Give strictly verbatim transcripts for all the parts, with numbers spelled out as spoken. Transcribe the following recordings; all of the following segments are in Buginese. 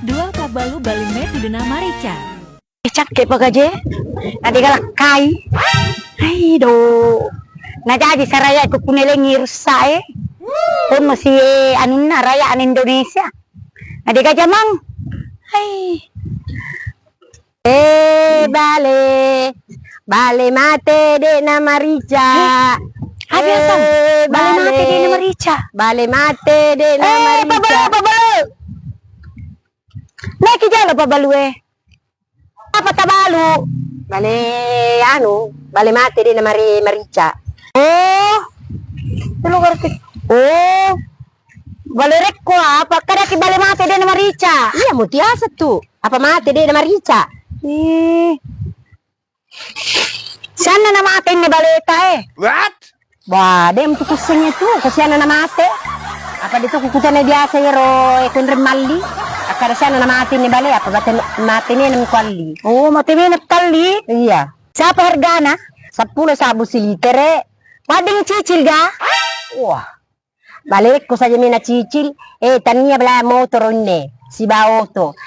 Dua pabbalu bale mate de' namarica. Eh, cakke' pagaje, na de' galakkai. Hai do. Najaji saraya' ku kunelengi russa' e. Pun masi, eh, anunna raya' Indonesia. Na de' gajamang. Hai. Eh, bale. Bale mate de' namarica. Eh, abiasa. Eh, bale mate de' namarica. Bale mate de' namarica. Eh, pabbalu, pabbalu. Naiki jolo pabbalu e. Apa tabalu? Bale anu, bale mate de' namari-, marica. Oh. Tulu ngerti. Oh. Bale rekko apa? Kadaki bale mate de' namarica. Iya, mutiasa tu. Apa mate de' namarica? Ih. Sianna namate inne baleta e. What? Wah, de' mutu kussengnge tu, ko sianna namate. Apa de' tu kukutana biasa ero e konre malli. Akkada sianna namate inne bale, apa mate, mate mena mukualli. Oh, mate mena talli? Iya. Siapa hargana? Seppulo sabbu silitere. Wedding cicil ga? Wah. Balekko saja mena cicil, eh, tania bela motoro inne, sibawa oto.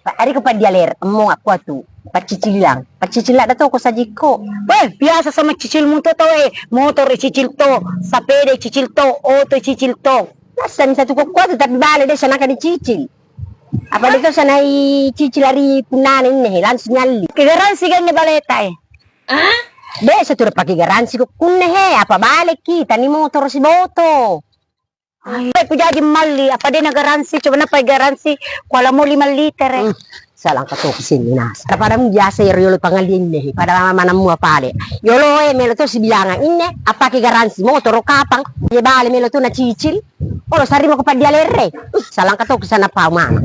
Pa-, ariko paddialer, emmo akkuatu, paccicillang. Paccicillang dato ko sajikko. Weh, biasa sama cicil muto to, eh, motor cicil to, sapeda cicil to, oto cicil to. Nassani satu ko kuatu, tapi bale de' sanaka dicicil. Apa de' to sanai cicil ari punnana inne, langsung nyalli. Ke garansi ga inne baleta e? De' satura pake garansi ko kunne he, apa baleki, tani motoro siboto. Ai, ku jaji malli, apa de' na garansi, coba napa garansi, kuala mo lima litere. Hmm, salangka to sini nasa. Pada mu biasa ero yolo pangallinne, pada manammu apa de'. Yolo e melo to sibilanga inne, apa ke garansi, motoro kapang, ye bale melo to na cicil. Olo sarimo ko paddialerre. Uh, salangka to sana pau mana.